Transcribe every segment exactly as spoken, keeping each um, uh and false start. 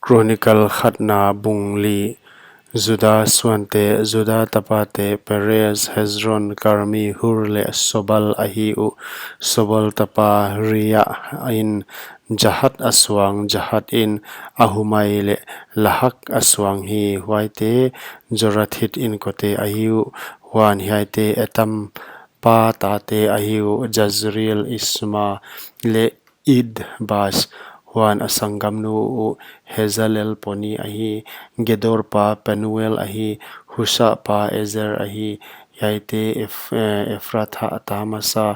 Kronikal khatna bung li. Juda suante, Juda tapate, Perez, Hezron, Karmi, Hur leh Sobal ahi uh. Sobal tapa Reaia in Jahat a suang, Jahat in Ahumai leh Lahak a suang hi. Huaite Zorathit inkote ahi uh. Huan hiaite Etam pa tate ahi uh, Jazriel, Isma leh Idbas. Huan a sanggamnu uh Hazelelponi ahi, Gedor pa Penuel ahi, Husha pa Ezer ahi. Hiaite Eph-, eh, Ephratha ta masa,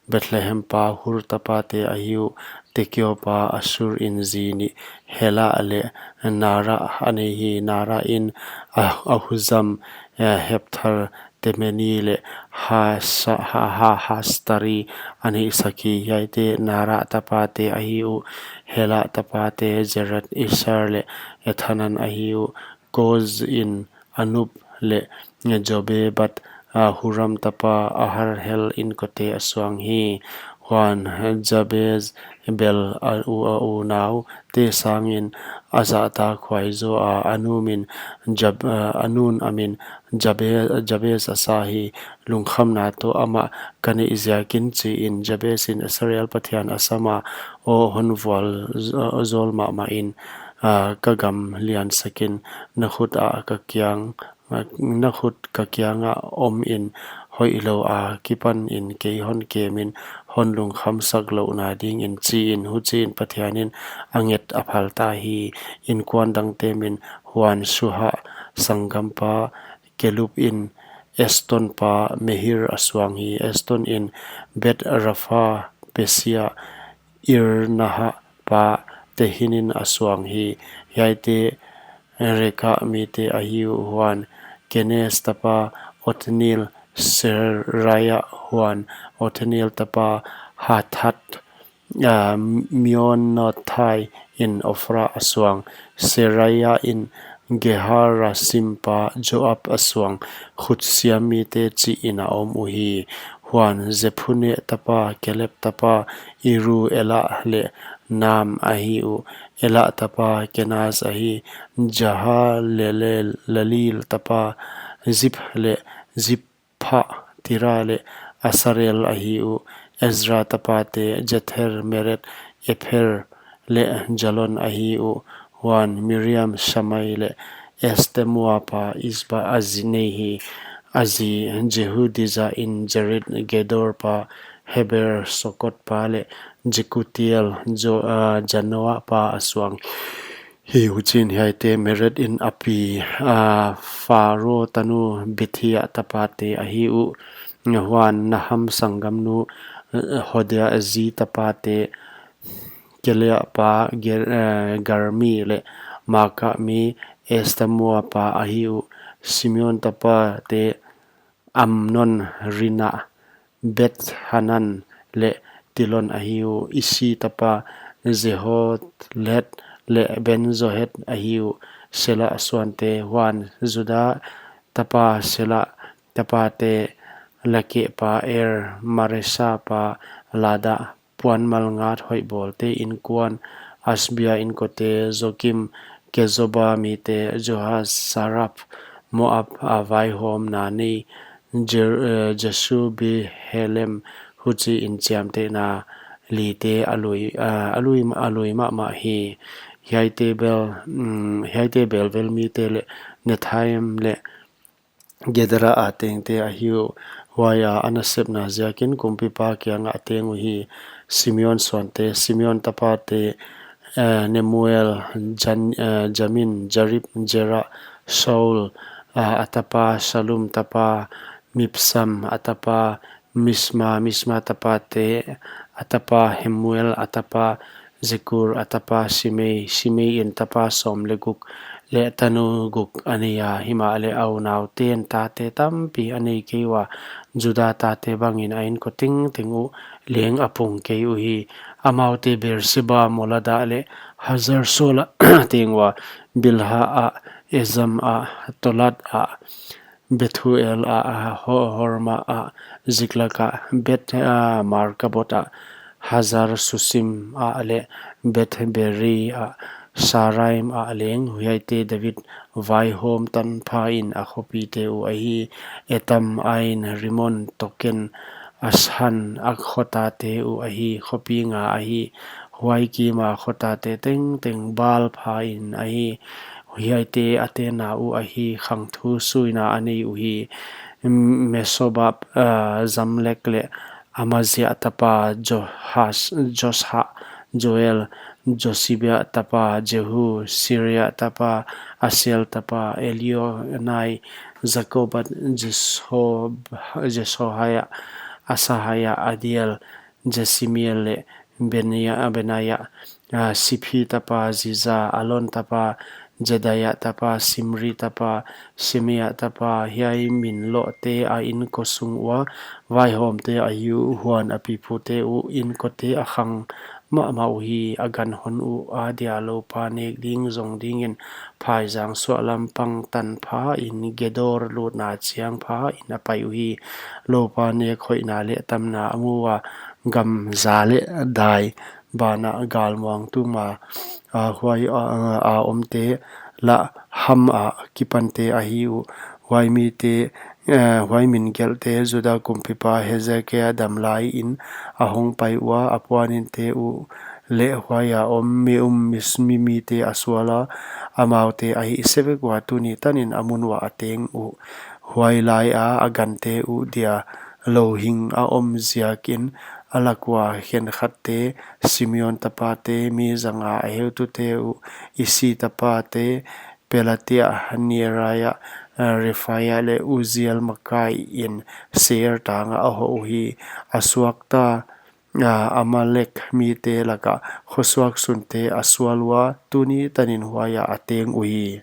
Bethlehem pa Hur tapate ahi uh. Tekoa pa Asur in zi nih, Hela leh Naara a nei hi. Naara in Ah-, Ahuzam, eh, Hepthar, Temeni leh Hasa-, Ha-, Ha-, Hastari a neihsak hi. Hiaite Naara tapate ahi uh. Hela tapate Jered, Ishar leh Ethanan ahi uh. Koz in Anub leh Jobebad, ah, Huram tapa Aharhel inkote a suang hi. Huan Jabez bel a u-, a unaute sangin a zahtak huai zaw a, a nun a min Jab-, ah, a nun a min Jabe-, Jabez a sa hi. Lungkhamna toh amah ka neih ziakin, chiin, Jabez in Israel Pathian a sam a, aw hon vualzawl mahmah in, ah, ka gam liansak in, na khut ah ka kiang, na khut ka kiangah om in, hoihlou a kipan in kei hon kemin, hon lungkhamsak louhna dingin, chiin. Huchiin Pathian in a nget a phalta hi. Inkuan dangte min: Huan Suha sanggampa Kelub in Eston pa Mehir a suang hi. Eston in Beth-rapha, Paseah, Ir-nahah pa Tehin in a suang hi. Hiaite Reka mite ahi uh. Huan Kenaz tapa Othniel, Seraia. Huan Othniel tapa Hathat, ah, Meonothai in Ophra a suang. Seraia in Geharasim pa Joab a suang. Khutsiam mite chihin a om uhi. Huan Jephunne tapa Kaleb tapa Iru, Ela leh Naam ahi uh. Ela tapa Kenaz ahi. Jahalelel-, Laleel tapa Ziph leh Ziph pa Tira leh Asarel ahi uh. Ezra tapate Jether, Mered, Epher leh Jalon ahi uh. Huan Miriam Shammai leh Eshtemoa pa Ishbah a zi nei hi. A zi Jehudiza in Jered, Gedor pa Heber, Sokot pa leh Jekutiel, Jo-, ah, Janoa pa a suang hi. Huchiin hiaite Mered in a pi, ah, Pharo tanu Bithia tapate ahi uh. Huan Naham sanggamnu, eh, Hodia zi tapate Keila pa Ger-, eh, Garmi leh Maaka mi Eshtemoa pa ahi uh. Simeon tapate Amnon, Rina, Beth-hanan leh Tilon ahi uh. Ishi tapa Jehothed leh Ben-zoheth ahi uh. Sela suante. Huan Juda tapa Sela tapate: Lakeh pa Er, Maresa pa Lada, puan malngat hoih bawlte inkuan. Hasabia inkote Jokim, Kezubah mite Joas, Saraph, Moab a vaihawmna nei, Jer-, eh, Jashubi, Helem. Huchiin chiamtehna lite a lui, ah, a lui, a lui mahmah hi. Hiaite bel, mm, hiaite Bethel mite leh Nethanel leh Gedera a tengte ahi uh. Huaia a nasepna ziakin kumpipa kiangah a teng uhi. Simeon suante. Simeon tapate, eh, Nemuel, Jan-, eh, Jamin, Jarib, Zera, Shaul, ah, a tapa Shallum tapa Mibsam, a tapa Misma, Misma tapate, a tapa Hemuel, a tapa Zakur, a tapa Simei, Simei in tapa sawm leh guk leh tanu guk a nei a. Himahleh a unauten tate tampi a nei kei ua, Juda tate bangin a inkote tengteng uh leng a pung kei uhi. Amaute Beersheba, Molada leh Hazar-sual ah a teng ua, Bilha ah, Ezam ah, Tolad ah, Bethuel ah, Ho-, Horma ah, Ziklag ah, Beth, ah, Markaboth ah, Hazar-susim ah leh Beth-berei ah, Saaraim ah leng. Huaite David vaihawm tanpha in a khopite uh ahi: Etam, Ain, Rimon, Token, Ashan, a khotate uh ahi, khopi nga ahi. Huai kima khotate tengteng Baal pha in ahi. Huaite a tenna uh ahi, khangthu suina a nei uhi: Mesobab, Zamlek leh Amazia tapa Josh, Joel, Josibia tapa Jehu, Seraia tapa, Asiel tapa Elioenai, Jakobad, Jesohaia, Asahaia, Adiel, Jesimeel leh Benaia, Siphi tapa Ziza, Alon tapa, Jedaia tapa, Simri tapa, Simea tapa, hiai min lohte a inko sung ua vaihawmte ahi uh. Huan a pipute uh inkote a khang mahmah uhi. A gan hon uh adia loupa nek ding zong dingin phaizang suahlam pang tanpha in Gedor lutna chiang pha in a pai uhi. Loupa nek hoihna leh tamna a mu ua, gam za leh dai banah galmuang tuma huai a omte lah Ham a kipante ahi uh. Huai min gelhte Juda kumpipa Hezekia damlai in a hongpai ua, a puaninte uh leh huaia om mi um mite a suala, amaute a hihse vek ua tuni tanin a mun uah a teng uh. Huailaia a gante uh dia louhing a om jiakin a lak ua khenkhatte, Simeon tapate mi zanga a heutute uh, Isi tapate Pelatia, Nearia, Rephaia leh Uzziel makaiin Seir tangah a hoh uhi. A suakta Amalek mite lakah khosuak sunte a sual ua, tuni tanin huaia a teng uhi.